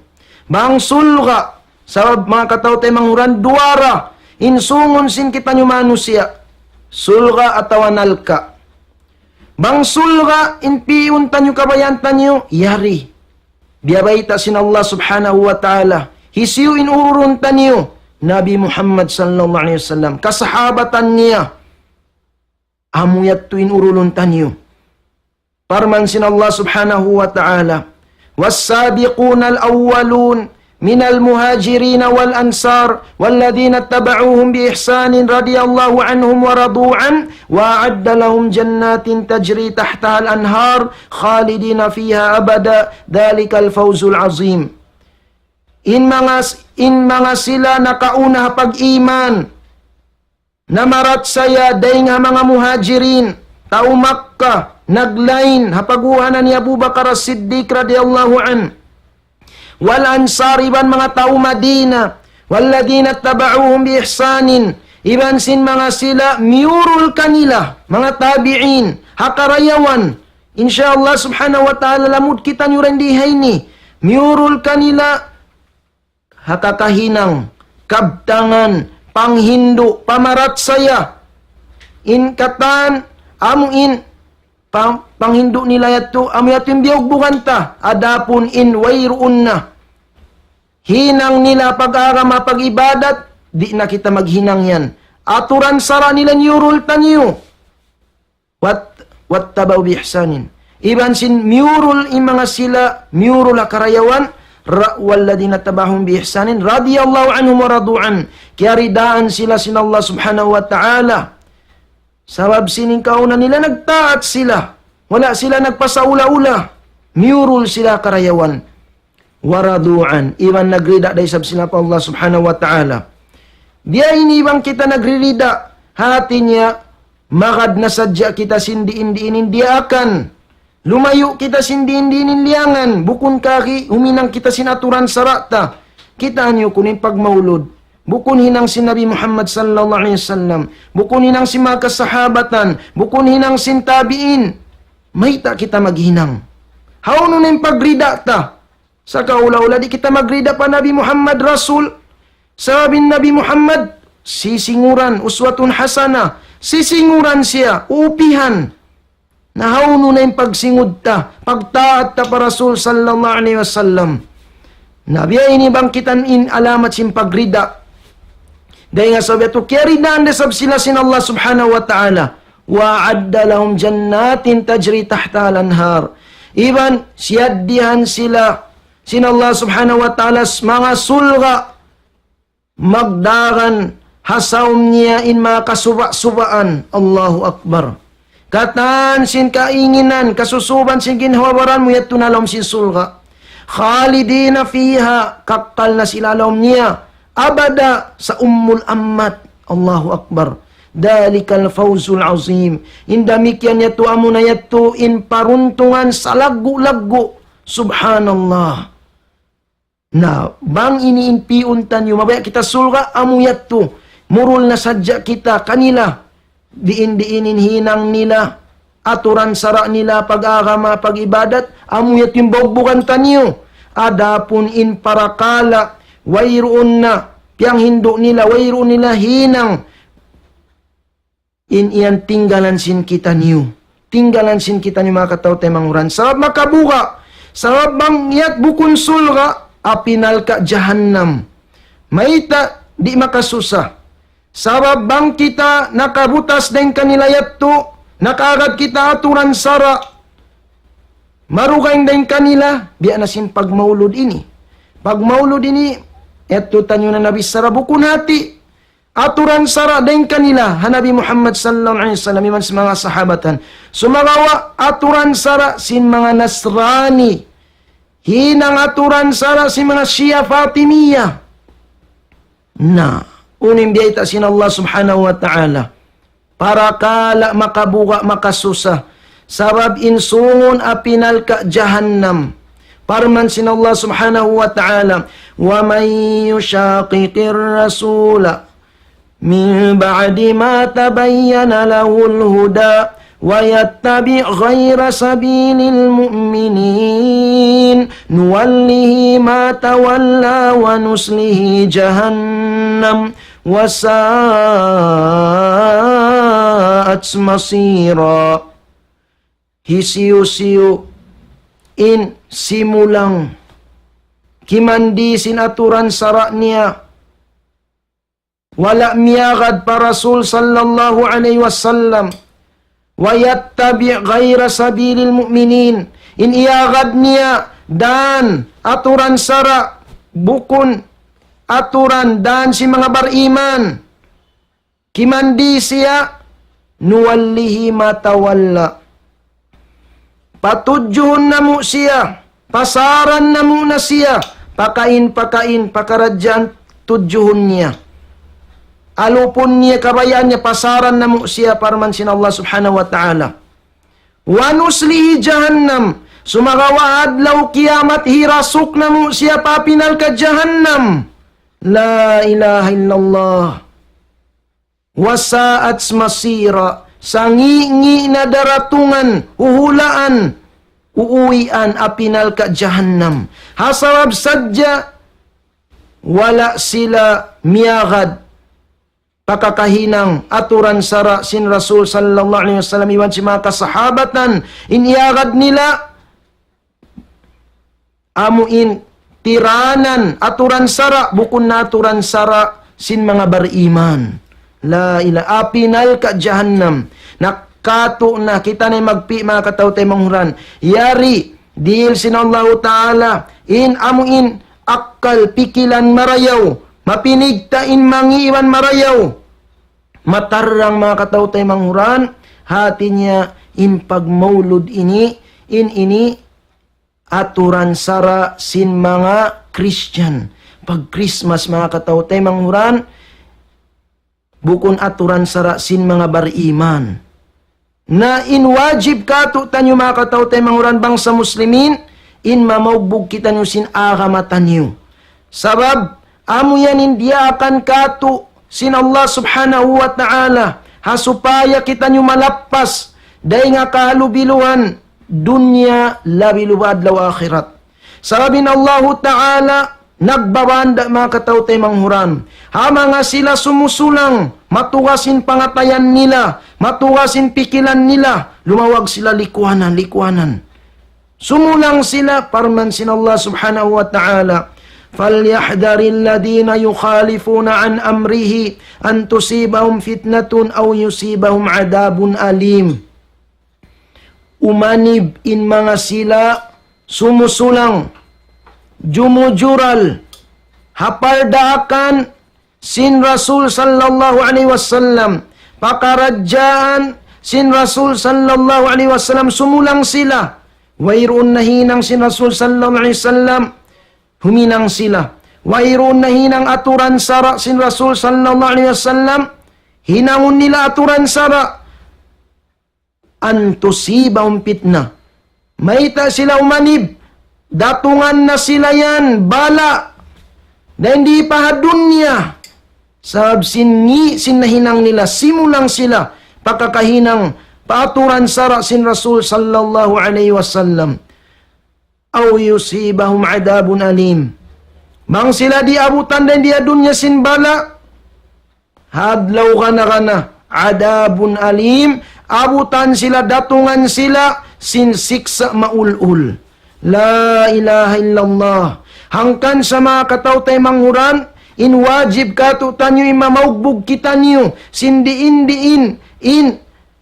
Bang surga', sabab manga kataw-taymanghuran duwa ra in sungun sin kitaniyu manusiya'. Surga' atawa narka'. Bang surga' in pi'un taniyu kabayaan taniyu, yari. Biyabayta' sin Allah subhanahu wa ta'ala. Hisiyu in ururun taniyu? Nabi Muhammad sallallahu alayhi wasallam. Kasahabatan niya. Amu yadtu in ururun taniyu. Parman sin Allah subhanahu wa ta'ala, والسابقون الأولون من المهاجرين والأنصار والذين اتبعوهم بإحسان رضي الله عنهم ورضوا عنه وأعد لهم جنات تجري تحتها الأنهار خالدين فيها أبدا ذلك الفوز العظيم. In manga, in manga sila nakauna ha pag-iman, namarachaya dayn ha manga Muhajirin, tau Makkah, naglain ha pag'uhanan hi Abu Bakar As-Siddiq radiyallahu anhu. Wal Ansar, iban manga tau Madina, والذين اتبعوهم بإحسان, iban sin manga sila miyurul kanila, manga tabi'in, ha karayawan. Insya Allah subhanahu wa ta'ala lamud kitaniyu dayn di ha ini. Miyurul kanila ha kakahinang, kabtangan, panghindu', pamarachaya. In katan, amu in, pang-, panghindu' nila yadtu, amu yadtu in biyugbugan ta, adapun in wayruun na hinang nila pag-agama, pag-ibadat, di' na kita maghinang yan. Aturan sara' nila in ururun taniyu. Wat-, واتبعوا بإحسان. Iban sin miyurul in manga sila, miyurul ha karayawan, ra-, والذين اتبعوهم بإحسان رضي الله عنهم ورضوا عنه. Kiyaridaan sila sin Allah subhanahu wa ta'ala. Sabab sin in kauna nila nagtaat sila. Wala' sila nagpasaula-ula. Miyurul sila ha karayawan. ورضوا عنه, iban nagrida da isab sila pa Allah subhanahu wa ta'ala. Biya' ini bang kita nagririda, hati niya, magad na sadja kita sin diin-diin in diyaakan. Lumayu' kita sin diin-diin in liyangan, bukun kari huminang kita sin aturan sara' ta. Kitaa niyu kunu' in pagmaulud. Bukun hinang sin Nabi Muhammad sallallahu alayhi wasallam. Bukun hinang sin manga kasahabatan. Bukun hinang sin tabi'in. Mayta' kita maghinang? Hawnu na in pagrida ta? Sa' kaula-ula di' kita magrida pa Nabi Muhammad Rasul. Sabab in Nabi Muhammad, sisinguran, uswatun hasana. Sisinguran siya, uupihan. Na hawnu na in pagsingud ta, pagtaat ta pa Rasul sallallahu alayhi wasallam. Na biya' ini bang kita in alamat sin pagrida. Dayn ha sabab yadtu kiyaridaan da isab sila sin Allah subhanahu wa ta'ala. وأعد لهم جنات تجري تحتها الأنهار. Iban siyaddihan sila sin Allah subhanahu wa ta'ala s-, manga surga' magdagan ha sawm niya in manga kasuba'-subaan. Allahu Akbar. Katan sin kainginan, kasusuban sin ginhawa-baran mu yadtu na ha lawm sin surga'. خالدين فيها, kakkal na sila ha lawm niya. Abada, sa ummul ammat. Allahu Akbar. ذلك الفوز العظيم. In damikkiyan yadtu amuna yadtu in paruntungan salaggu'-laggu'. Subhanallah. Na, bang ini in pi'un taniyu, mabaya' kita surga', amu yadtu. Murul na sadja kita kanila. Diin-diin in hinang nila, aturan sara' nila, pag-agama, pag-ibadat, amu yadtu in baugbugan taniyu. Adapun in parakala', wayruun na, piyanghindu' nila, wayruun nila hinang, in yan tinggalan sin kitaniyu. Tinggalan sin kitaniyu manga kataw-taymanghuran. Sabab makabuga'. Sabab bang yadtu bukun surga', api narka' jahannam. Mayta' di' makasusa. Sabab bang kita nakabutas dayn kanila yadtu, nakaagad kita aturan sara'. Marugaing dayn kanila, biya' na sin pagmaulud ini. Pagmaulud ini, yadtu taniyu na nabi sara' bukun hati. Aturan sara' dayn kanila, ha Nabi Muhammad sallallahu alayhi wasallam, iban sin manga sahabatan. Sumagawa', aturan sara' sin manga Nasrani. Hinang aturan sara' sin manga Shia Fatimiyya. Na, unu in biyayta' sin Allah subhanahu wa ta'ala. Parakala' makabuga' makasusa. Sabab in sungun api narka' jahannam. Parman sin Allah subhanahu wa ta'ala, ومن يشاقق الرسول من بعد ما تبين له الهدى ويتبع غير سبيل المؤمنين نوله ما تولى ونصله جهنم وساءت مصيرا. Hisiyu-siyu in simulang kimandi sin aturan sara' niya, wala' miyagad pa Rasul sallallahu alayhi wasallam, ويتبع غير سبيل المؤمنين. In iyagad niya dan aturan sara' bukun aturan dan sin manga bariman. Kimandi siya, نوله ما تولى. Patudjuhun namu' siya, pasaran namu' na siya, pakain-pakain, pakaradjaan tudjuhun niya. Alupun niya, kabayaan niya, pasaran namu' siya, parman sin Allah subhanahu wa ta'ala. ونصله جهنم. Sumagawa' adlaw kiyamat hirasuk namu' siya pa api narka' jahannam. La ilaha illallah. وساءت مصيرا. Sangi'-ngi' na daratungan, huhulaan, uuwian api narka' jahannam. Ha sabab sadja wala' sila miyagad pakakahinang aturan sara' sin Rasul sallallahu alayhi wasallam iban sin manga kasahabatan. In iyagad nila amu in tiranan aturan sara', bukun na aturan sara' sin manga bariman. La ila-, api narka' jahannam. Na katu' na kita na magpi' manga kataw-taymanghuran. Yari, dihil sin Allahu Ta'ala, in amu in akkal pikilan marayaw, mapinigta' in mangi' iban marayaw. Matarrang manga kataw-taymanghuran, hati niya in pagmaulud ini, in ini aturan sara' sin manga Christian. Pag Christmas manga kataw-taymanghuran, bukun aturan sara' sin manga bariman. Na in wajib katu' taniyu manga kataw-taymanghuran bangsa muslimin, in mamaugbug kitaniyu sin agama taniyu. Sabab, amu yan in diyaakan katu' sin Allah subhanahu wa ta'ala, ha supaya kitaniyu malappas, dayn ha kahalubiluhan dunya labi luba adlaw akhirat. Sabab in Allahu ta'ala, nagbabanda' manga kataw-taymanghuran. Ha manga sila sumusulang, matugas in pangatayan nila, matugas in pikilan nila, lumawag sila likuanan, likuanan. Sumulang sila, parman sin Allah subhanahu wa ta'ala, فليحذر الذين يخالفون عن أمره أن تصيبهم فتنة أو يصيبهم عذاب أليم. Umanib in manga sila sumusulang, jumujural, ha pardaakan sin Rasul sallallahu alayhi wasallam. Pakaradjaan sin Rasul sallallahu alayhi wasallam, sumulang sila. Wayruun nahinang sin Rasul sallallahu alayhi wasallam, huminang sila. Wayruun nahinang aturan sara' sin Rasul sallallahu alayhi wasallam, hinangun nila aturan sara'. أن تصيبهم فتنة. Mayta' sila umanib, datungan na sila yan bala', dayn di pa ha dunya. Sabab sin ngi', sin nahinang nila, simulang sila, pakakahinang pa aturan sara' sin Rasul sallallahu alayhi wasallam. أو يصيبهم عذاب أليم. Bang sila di' abutan dayn di ha dunya sin bala', ha adlaw kana-kana, عذاب أليم, abutan sila, datungan sila sin siksa' maul-ul. La ilaha illallah. Hangkan sa manga kataw-taymanghuran, in wajib kātu'niyu in mamaugbug kitaniyu sin diin-diin in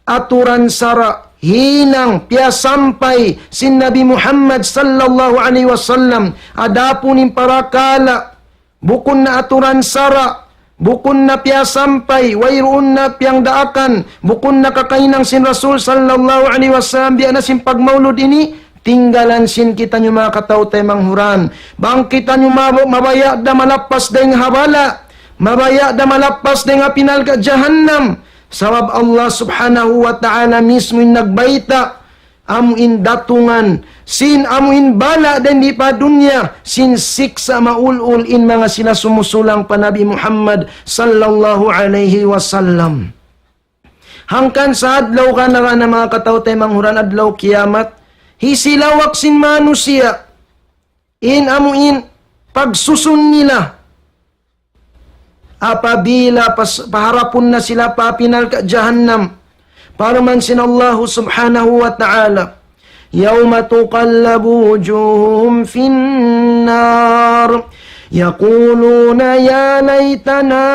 aturan sara' hinang piyasampay sin Nabi Muhammad sallallahu alayhi wasallam. Adapun in parakala' bukun na aturan sara', bukun na piyasampay, wayruun na piyagdaakan, bukun na kakahinang sin Rasul sallallahu alayhi wasallam, biya' na sin pagmaulud ini, tinggalan sin kitaniyu manga kataw-taymanghuran. Bang kitaniyu mab-, mabaya' da malappas dayn ha bala', mabaya' da malappas dayn ha api narka' jahannam. Sabab Allah subhanahu wa ta'ala mismu in nagbayta', amu in datungan sin, amu in bala' dayn di pa dunya, sin siksa' maul-ul in manga sila sumusulang pa Nabi Muhammad sallallahu alayhi wasallam. Hangkan sa adlaw kana-kana manga kataw-taymanghuran, adlaw kiyamat, hisilawak sin manusiya', in amu in pagsusun nila. Apabila pas-, paharapun na sila pa api narka' jahannam, parman sin Allahu subhanahu wa ta'ala, يوم تقلب وجوههم في النار يقولون يا ليتنا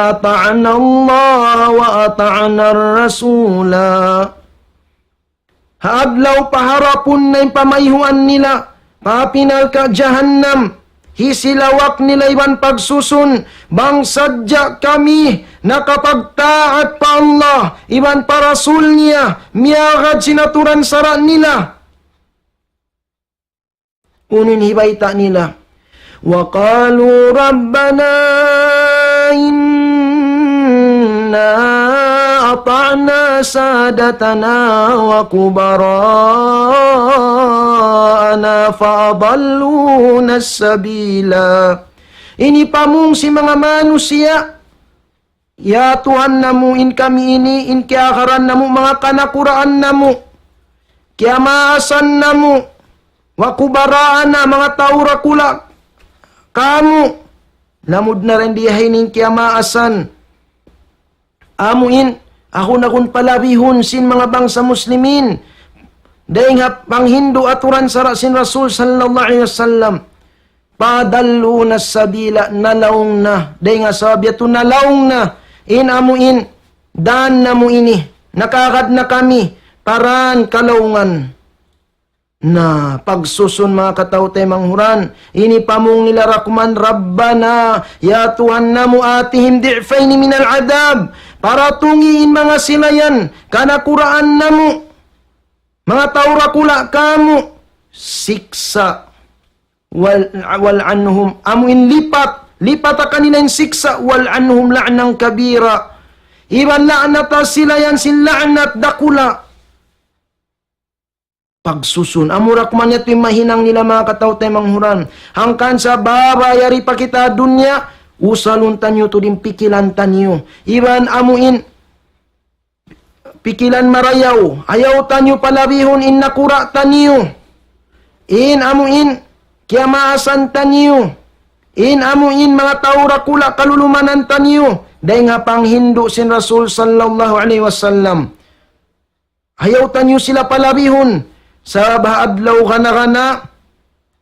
أطعنا الله وأطعنا الرسولا. Ha adlaw paharapun na in pamayhuan nila pa api narka' jahannam, hisilawak nila iban pagsusun, bang sadja kami nakapagtaat pa Allah iban pa Rasul niya, miyagad sin aturan sara' nila. Unu in hibayta' nila? وقالوا ربنا إنا أطعنا سادتنا وكبراءنا فأضلونا السبيلا. Ini pamung sin manga manusiya', "Ya Tuhan namu', in kami ini, in kiyagaran namu', manga kanakuraan namu', kiyamaasan namu', wa kubara'ana, manga tau dakula' kāmu'." Lamud na dayn di ha ini in kiyamaasan. Amu in, agun-agun palabihun sin manga bangsa Muslimin. Dayn ha panghindu' aturan sara' sin Rasul sallallahu alayhi wasallam. فأضلونا السبيلا, nalaung na. Dayn ha sabab yadtu nalaung na in amu in dān namu' ini. Nakagad na kami pa dān kalaungan. Na, pagsusun manga kataw-taymanghuran, ini pamung nila dakman, ربنا, ya Tuhan namu', آتهم ضعفين من العذاب. Paratungi in manga sila yan, kanakuraan namu', manga tau dakula' kāmu', siksa'. وال-, والعنهم, amu in lipat, lipata kanila in siksa', والعنهم لعنا كبيرا. Iban la'nata sila yan sin la'nat dakula'. Pagsusun, amu dakman yadtu in mahinang nila manga kataw-taymanghuran. Hangkan sa baba yari pa kita dunya, usalun taniyu tuud in pikilan taniyu. Iban amu in pikilan marayaw, ayaw taniyu palabihun in nakura' taniyu, in amu in kiyamaasan taniyu, in amu in manga tau dakula' kalulumanan taniyu, dayn ha panghindu' sin Rasul sallallahu alayhi wasallam. Ayaw taniyu sila palabihun, sabab ha adlaw gana-gana,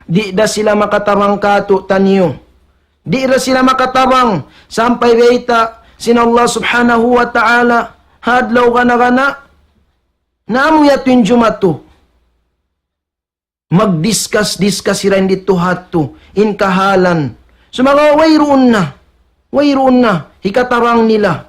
di' da sila makatabang kātu'niyu. Di' da sila makatabang sampay bayta' sin Allah Subhanahu wa Ta'ala ha adlaw gana-gana. Na amu yadtu in jumatu. Magdiskas-diskas sila in didtu hadtu, in kahalan. Sumagawa' wayruun na. Wayruun na. Hikatarang nila.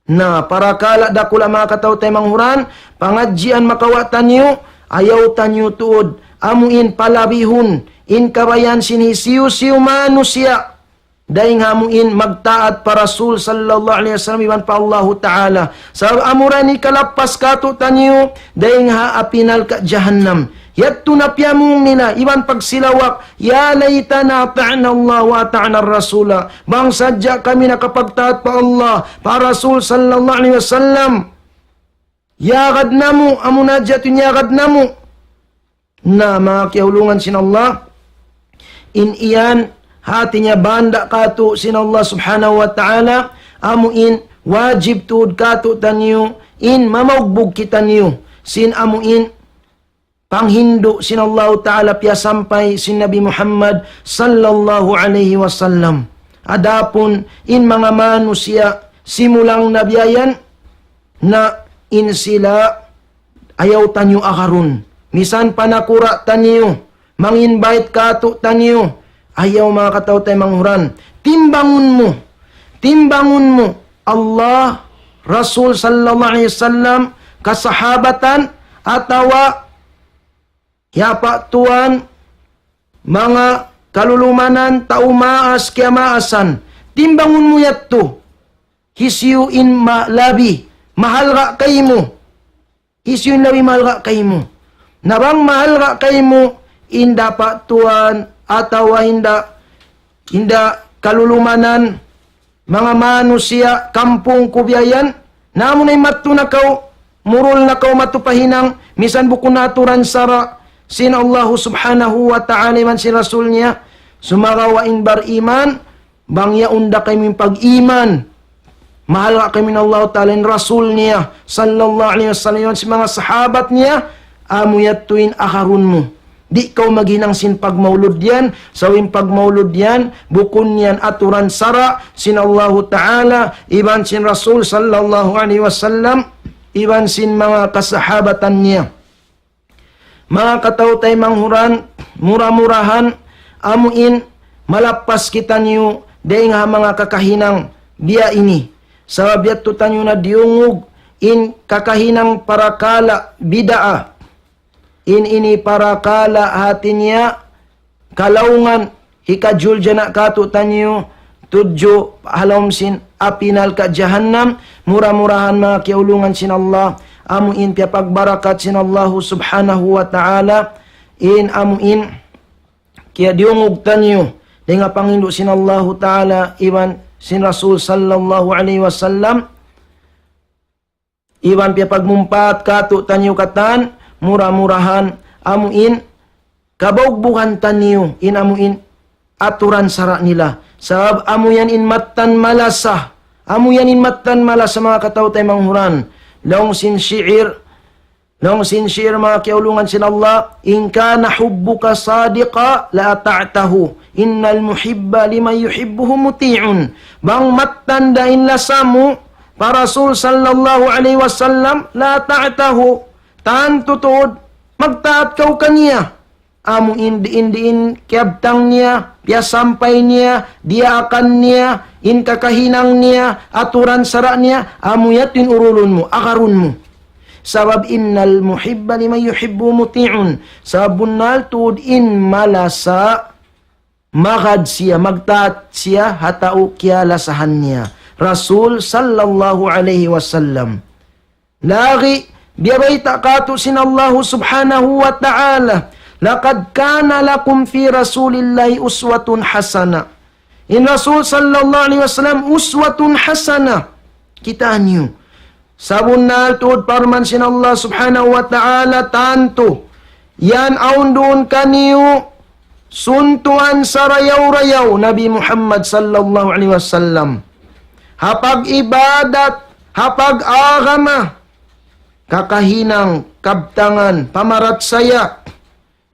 Na, parakala' dakula' manga kataw-taymanghuran, pangadjian makawa' taniyu, ayaw taniyu tuud, amu in palabihun, in kabayaan sin hisiyu-siyu manusiya'. Dayng ha amu in magtaat pa Rasul sallallahu alayhi wasallam iban pa Allahu Ta'ala. Sabab amura in hikalappas kātu'niyu, dayng ha api narka' jahannam. Yadtu na piyamung nila, iban pagsilawak, يا ليتنا أطعنا الله وأطعنا الرسول. Bang sadja kami nakapagtaat pa Allah, pa Rasul sallallahu alayhi wasallam. Yagad namu', amu na jatun yagad namu'. Na, manga kiyaulungan sin Allah, in yan, hati niya banda' kātu' sin Allah subhanahu wa ta'ala, amu in wajib tuud kātu'niyu, in mamaugbug kitaniyu, sin amu in panghindu' sin Allahu Ta'ala piyasampay sin Nabi Muhammad sallallahu alayhi wasallam. Adapun in manga manusiya' simulang na biya' yan, na in sila ayaw taniyu agarun. Misan pa nakura' taniyu, mang-invite kātu'niyu, ayaw, manga kataw-taymanghuran. Timbangun mu, timbangun mu, Allah, Rasul sallallahu alayhi wasallam, kasahabatan, atawa, ya pa tuwan, manga kalulumanan, tau maas, kiyamaasan. Timbangun mu yadtu. Hisiyu in ma-, labi mahalga' kaymu. Hisiyu in labi mahalga' kaymu. Na bang mahalga' kaymu, in da pa tuwan, atawa in da, in da kalulumanan, manga manusiya', kampung ku biya' yan, na amu na in madtu na kaw, murul na kaw madtu pa hinang, misan bukun aturan sara' sin Allahu subhanahu wa ta'ala iban sin Rasul niya, sumagawa' in bariman, bang yaun da kaymu in pag-iman, mahalga' kaymu in Allahu ta'ala, in Rasul niya, sallallahu alayhi wasallam, iban sin manga sahabat niya, amu yadtu in agarun mu. Di' kaw maghinang sin pagmaulud yan, sabab in pagmaulud yan, bukun yan aturan sara' sin Allahu Ta'ala, iban sin Rasul sallallahu alayhi wasallam, iban sin manga kasahabatan niya. Manga kataw-taymanghuran, mura-murahan, amu in malappas kitaniyu, dayng ha manga kakahinang biya' ini. Sabab yadtu taniyu na diyungug, in kakahinang parakala' bid'ah. In ini parakala' hati niya kalaungan hikajuljana' kātu'niyu tudju ha lawm sin api narka' jahannam, mura-murahan manga kiyaulungan sin Allah, amu in piyapagbarakat sin Allahu subhanahu wa ta'ala, in amu in kiyadiyungug taniyu, dayng ha panghindu' sin Allahu ta'ala, iban sin Rasul sallallahu alayhi wasallam, iban piyapagmumpaat kātu'niyu katan, mura-murahan, amu in, kabaugbugan taniyu, in amu in, aturan sara' nila. Sabab amu yan in mattan malasa, amu yan in mattan malasa manga kataw-taymanghuran. Laung sin shi'ir, laung sin shi'ir manga kiyaulungan sin Allah, إن كان حبك صادقا لأطعته، إن المحب لمن يحبه مطيع. Bang mattan da in lasa mu, pa Rasul sallallahu alayhi wasallam, لأطعته. Tantu tuud, magtaat kaw kaniya. Amu in diin-diin kiyabtang niya, piyasampay niya, diyaakan niya, in kakahinang niya, aturan sara' niya, amu yadtu in urulun mu, agarun mu. Sabab إن المحب لمن يحبه مطيع. Sabab bunnal tuud in malasa, magad siya, magtaat siya, ha tau kiyalasahan niya. Rasul sallallahu alayhi wasallam. Lagi', biyabayta' kātu' sin Allahu subhanahu wa ta'ala, لقد كان لكم في رسول الله أسوة حسنة. In Rasul sallallahu alayhi wasallam uswatun hasana. Kitaniyu. Sabunnal tuud parman sin Allah subhanahu wa ta'ala tantu. Yan awn duun kaniyu suntuan sarayaw-rayaw Nabi Muhammad sallallahu alayhi wasallam. Ha pag-ibadat, ha pag-agama, kakahinang, kabtangan, pamaratsaya.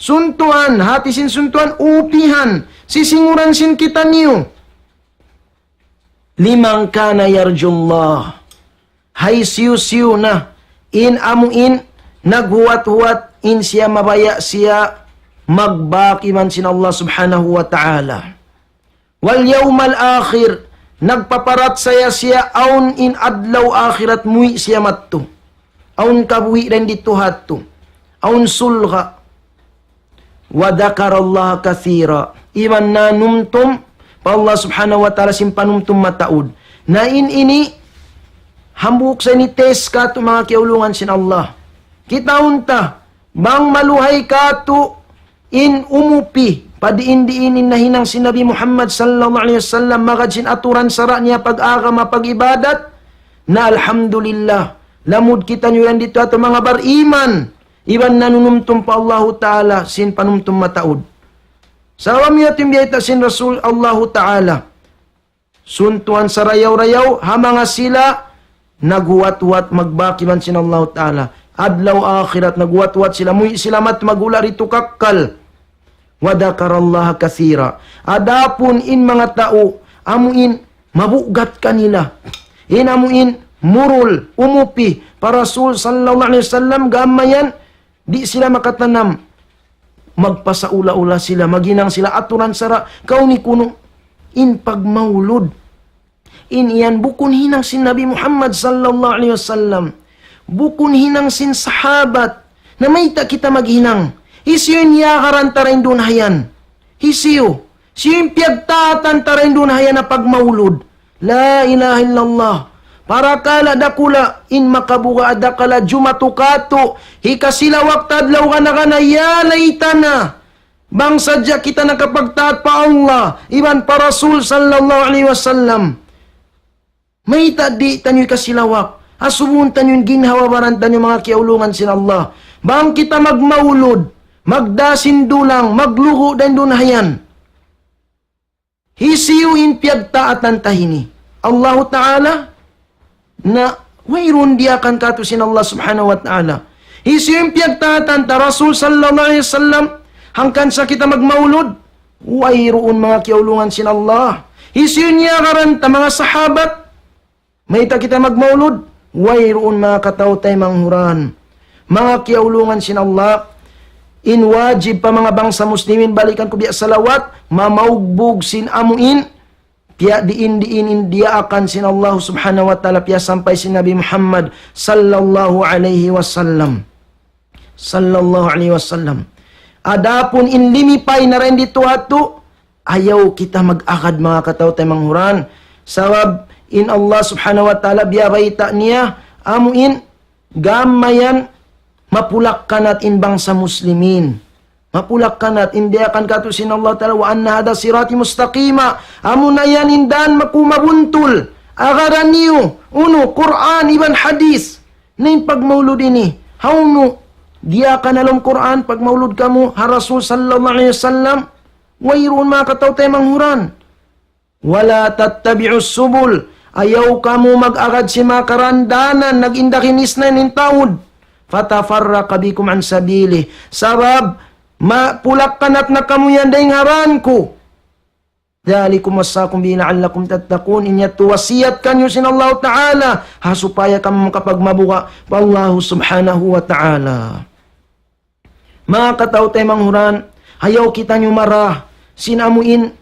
Suntuan, hati sin suntuan, upihan, sisinguran sin kitaniyu. لمن كان يرجو الله. Hisiyu-siyu na, in amu in, naghuwat-huwat, in siya mabaya' siya, magbak iman sin Allah subhanahu wa ta'ala. واليوم الآخر, nagpaparachaya siya awn in adlaw akhirat, muwi' siya madtu. Awn kabuhi' dayn didtu ha yadtu. Awn surga'. وذكر الله كثيرا. Iban nanumtum pa Allah Subhanahu wa Ta'ala sin panumtum mataud. Na in ini, hambuuk sa ini test katu' manga kiyaulungan sin Allah. Kitaun ta, bang maluhay katu' in umupi, pa diin-diin in nahinang sin Nabi Muhammad sallallahu alayhi wasallam, magad sin aturan sara' niya pag-agama, pag-ibadat, na alhamdulillah, lamud kitaniyu yan didtu atu manga bariman, iban nanunumtum pa Allahu Ta'ala sin panumtum mataud. Sabab niya timbiyayta' sin Rasul Allahu Ta'ala. Suntuan sarayaw-rayaw, ha manga sila, naghuwat-huwat magbak iban sin Allahu Ta'ala. Adlaw akhirat, naghuwat-huwat sila, muwi' sila madtu, maghula' didtu kakkal. وذكر الله كثيرا. Adapun in manga tau, amu in mabugat kanila. In amu in murul, umupi, pa Rasul sallallahu alayhi wasallam, gam mayan, di' sila makatanam. Magpasaula-ula sila, maghinang sila aturan sara', kaw ni kunu', in pagmaulud. In yan bukun hinang sin Nabi Muhammad sallallahu alayhi wasallam. Bukun hinang sin sahabat. Na mayta' kita maghinang? Hisiyu in iyagaran ta dayn duun ha yan? Hisiyu? Siyu in piyagtaatan ta dayn duun ha yan na pagmaulud? La ilaha illallah. Parakala' dakula' in makabuga' adakala' jumatu katu'. Hikasilawak ta adlaw gana-gana, ya laytana. Bang sadja kita nakapagtaat pa Allah, iban pa Rasul sallallahu alayhi wasallam. Mayta' di' taniyu hikasilawak? Asubuhun taniyu in ginhawa-baran taniyu manga kiyaulungan sin Allah. Bang kita magmaulud, magdā sin dulang, maglugu' dayn duun ha yan. Hisiyu in piyagtaatan ta ini? Allahu Ta'ala? Na, wayruun diyaak katu' sin Allah Subhanahu wa Ta'ala. Hisiyu in piyagtaatan ta? Rasul sallallahu alayhi wasallam? Hangkan sa kita magmaulud? Wayruun, manga kiyaulungan sin Allah. Hisiyu in iyagaran ta? Manga sahabat? Mayta' kita magmaulud? Wayruun, manga kataw-taymanghuran. Manga kiyaulungan sin Allah, in wajib pa manga bangsa muslimin, balikan ku biya' salawat, mamaugbug sin amu in, piya diin-diin in diyaakan sin Allah Subhanahu wa Ta'ala, piyasampay sin Nabi Muhammad sallallahu alayhi wasallam. Sallallahu alayhi wasallam. Adapun in limipay na dayn didtu ha yadtu, ayaw kita mag-agad, manga kataw-taymanghuran. Sabab in Allah Subhanahu wa Ta'ala, biyabayta' niya, amu in, gam mayan, mapulak-kanat in bangsa muslimin. Mapulak-kanat in diyaakan katu' sin Allah Ta'ala, وأن هذا صراطي مستقيما. Amu na yan in dān maku mabuntul. Agaran niyu, unu, Qur'an iban hadith. Na in pagmaulud ini, hawnu, diyaakan ha lawm Qur'an, pagmaulud kamu ha Rasul sallallahu alayhi wasallam, wayruun, manga kataw-taymanghuran. ولا تتبعوا السبل, ayaw kamu mag-agad sin manga karandanan, nag-indakinis na in taud. فتفرق بكم عن سبيله. Sabab, mapulak-kanat na kamu yan dayn ha dān ku. ذلكم وصاكم به لعلكم تتقون. In yadtu wasiyat kaniyu sin Allah Ta'ala, ha supaya kamu makapagmabuga' pa Allah Subhanahu wa Ta'ala. Manga kataw-taymanghuran, ayaw kitaniyu mara sin amu in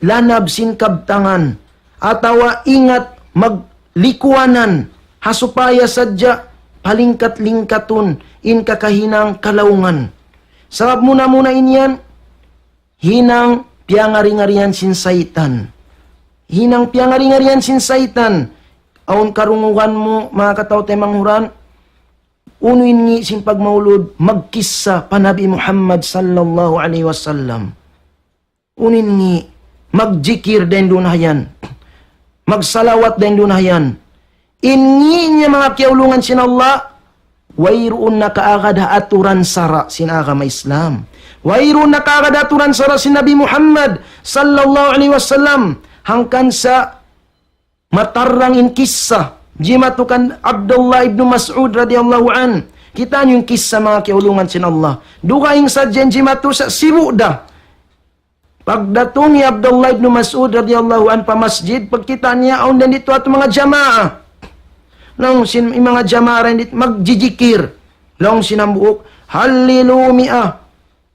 lanab sin kabtangan, atawa ingat maglikuanan, ha supaya sadja palingkat-lingkatun in kakahinang kalaungan. Sabab muna-muna in yan, hinang piyangari-ngarian sin saytan. Hinang piyangari-ngarian sin saytan. Awn karungugan mu, manga kataw-taymanghuran, unu in ngi' sin pagmaulud, magkissa pa Nabi Muhammad sallallahu alayhi wasallam. Unu in ngi', magjikir dayn duun ha yan. Magsalawat dayn duun ha yan. In ngi' niya, manga kiyaulungan sin Allah, wayruun nakaagad ha aturan sara' sin agama Islam. Wayruun nakaagad ha aturan sara' sin Nabi Muhammad sallallahu alayhi wasallam. Hangkan sa matarrang in kissa, jimatu kan Abdullah ibn Mas'ud radiyallahu anhu. Kitaa niyu in kissa, manga kiyaulungan sin Allah. Dugaing sadja in jimatu sa' sibu' da. Pagdatung hi Abdullah ibn Mas'ud radiyallahu anhu pa masjid, pagkita' niya awn dayn ditu atu manga jamaa. Laung sin manga jamaa dayn ditu magjijikir. Laung sin hambuuk, "Hallilu mi'a."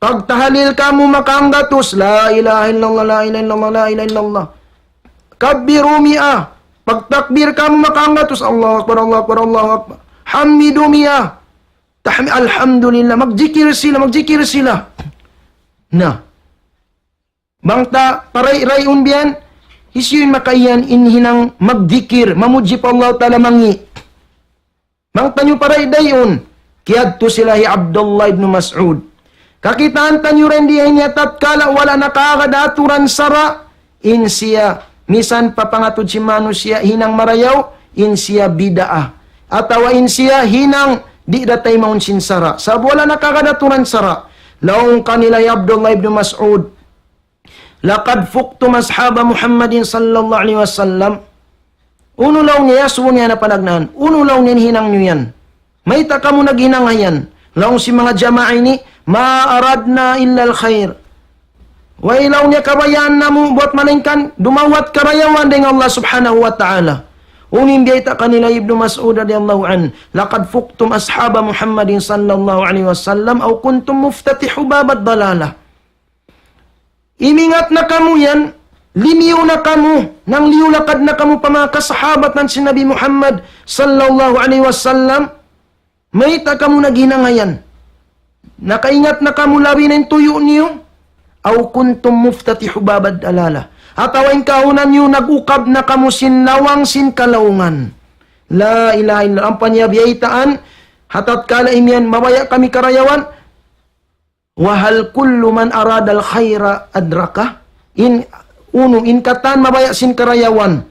Pagtahalil kamu makahanggatus, la ilaha illallah, la ilaha illallah, la ilaha illallah. Kabbiru mi'a. Pagtakbir kamu makahanggatus, Allahu Akbar, Allahu Akbar, Allahu Akbar. Hammidu mi'a. Tahmi-, alhamdulillah. Magjikir sila, magjikir sila. Na. Bang ta paray-rayun biyan, hisiyu in makaiyan in hinang magjikir, mamudji pa Allah Ta'ala mangi'. Bang taniyu paray-dayun, kiyadtu sila hi Abdullah ibn Mas'ud. Kakitaan taniyu rin di niya tatkala wala' nakaagad aturan sara', in siya, misan pa pangatud sin manusiya' hinang marayaw, in siya bid'ah. Atawa in siya hinang di' da taymaun sin sara'. Sabab wala' nakaagad aturan sara'. Laung kanila hi Abdullah ibn Mas'ud, لقد فقتم أصحاب محمد صلى الله عليه وسلم. Unu laung niya, subu niya na panagnaan. Unu laung niya hinang niyu yan. Mayta' kamu naghinang ha yan. Laung sin manga jamaa ini, ما أردنا إلا الخير. Way laung niya kabayaan namu' buwat malaingkan, dumawhat karayawan dayn Allah Subhanahu wa Ta'ala. Unu in biyayta' kanila Ibnu Mas'ud radiyallahu anhu, لقد فقتم أصحاب محمد صلى الله عليه وسلم أو كنتم مفتتح باب الضلالة. Imingat na kamu yan, limiyu na kamu, nangliyu-lakad na kamu pa manga kasahabatan sin Nabi Muhammad sallallahu alayhi wasallam, mayta' kamu naghinang ha yan. Nakaingat na kamu labi na in tuyu' niyu, أو كنتم مفتتح باب الضلالة. Atawa in kahunan niyu nag-ukab na kamu sin lawang sin kalaungan. La ilaha illa, ampa niya biyaytaan, ha tatkala imiyan mabaya' kami karayawan, وهل كل من أراد الخير أدركه؟ In, unu, in katan mabaya' sin karayawan.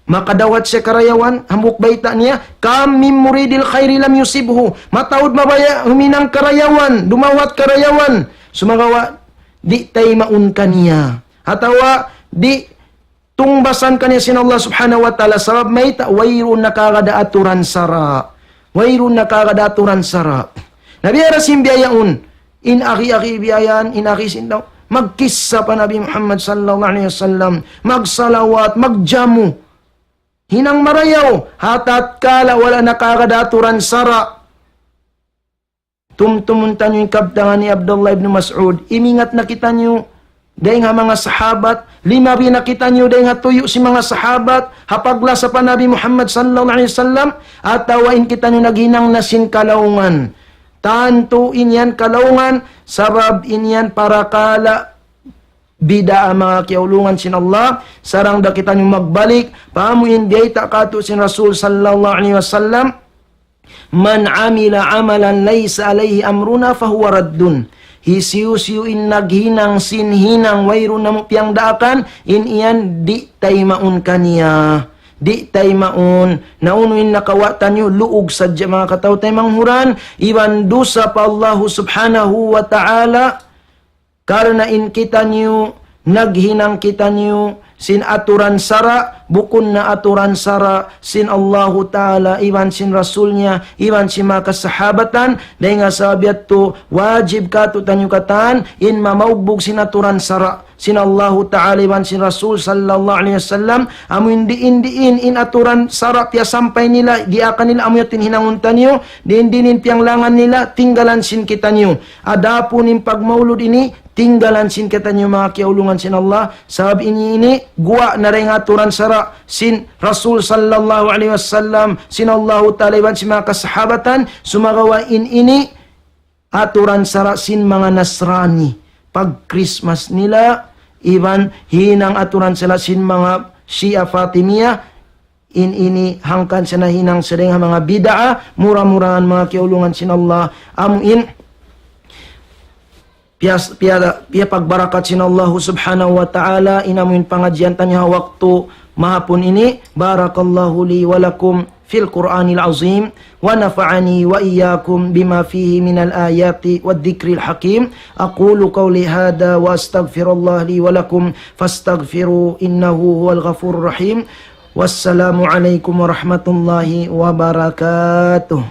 Makadawhat siya karayawan, hambuuk bayta' niya, كم من مريد الخير لم يصبه. Mataud mabaya' huminang karayawan, dumawhat karayawan. Sumagawa', di' taymaun kaniya. Atawa, di' tungbasan kaniya sin Allah Subhanahu wa Ta'ala, sabab mayta', wayruun nakaagad aturan sara'. Wayruun nakaagad aturan sara'. Na biya' da sin biya' yaun, in aki-aki biya' yan, in aki sin tau, magkissa pa Nabi Muhammad sallallahu alayhi wasallam, magsalawat, magjamu. Hinang marayaw, ha tatkala wala' nakaagad aturan sara'. Tumtumun taniyu in kabtangan hi Abdullah ibn Mas'ud. Imingat na kitaniyu dayn ha manga sahabat, limabi na kitaniyu dayn ha tuyu' sin manga sahabat, ha paglasa pa Nabi Muhammad sallallahu alayhi wasallam, atawa in kitaniyu naghinang na sin kalaungan. Tantu in yan kalaungan, sabab in yan parakala' bid'ah, manga kiyaulungan sin Allah, sarang da kitaniyu magbalik, pa amu in biyayta' katu' sin Rasul sallallahu alayhi wasallam, من عمل عملا ليس عليه أمرنا فهو رد. Hisiyu-siyu in naghinang sin hinang wayruun namu' piyagdaakan, in yan di' taymaun kaniya. Di' taymaun. Na unu in nakawa' taniyu, luug sadja manga kataw-taymanghuran, iban dusa pa Allahu Subhanahu wa Ta'ala. Karna' in kitaniyu, naghinang kitaniyu sin aturan sara', bukun na aturan sara' sin Allahu Ta'ala, iban sin Rasul niya, iban sin manga kasahabatan, dayn ha sabab yadtu, wajib katu' taniyu katan, in mamaugbug sin aturan sara' sin Allahu Ta'ala, iban sin Rasul sallallahu alayhi wasallam, amu in diin-diin in aturan sara' piyasampay nila, diyaakan nila, amu yadtu in hinangun taniyu, diin-diin in piyanglangan nila, tinggalan sin kitaniyu. Adapun in pagmaulud ini, tinggalan sin kitaniyu manga kiyaulungan sin Allah, sabab ini, ini guwa' na dayn ha aturan sara' sin Rasul sallallahu alayhi wasallam, sin Allahu Ta'ala iban sin manga kasahabatan, sumagawa' in ini aturan sara' sin manga Nasrani. Pag Christmas nila, iban hinang aturan sara' sin manga Shia Fatimiyah, in ini hangkan sa nahinang sa dayn ha manga bid'ah, mura-murahan manga kiyaulungan sin Allah. Amu in, piya-, piya-, piyapagbarakat sin Allahu Subhanahu wa Ta'ala, in amu in pangadjian taniyu ha waktu mahapun ini. بارك الله لي ولكم في القرآن العظيم، ونفعني وإياكم بما فيه من الآيات والذكر الحكيم. أقول قولي هذا وأستغفر الله لي ولكم، فاستغفروه إنه هو الغفور الرحيم. والسلام عليكم ورحمة الله وبركاته.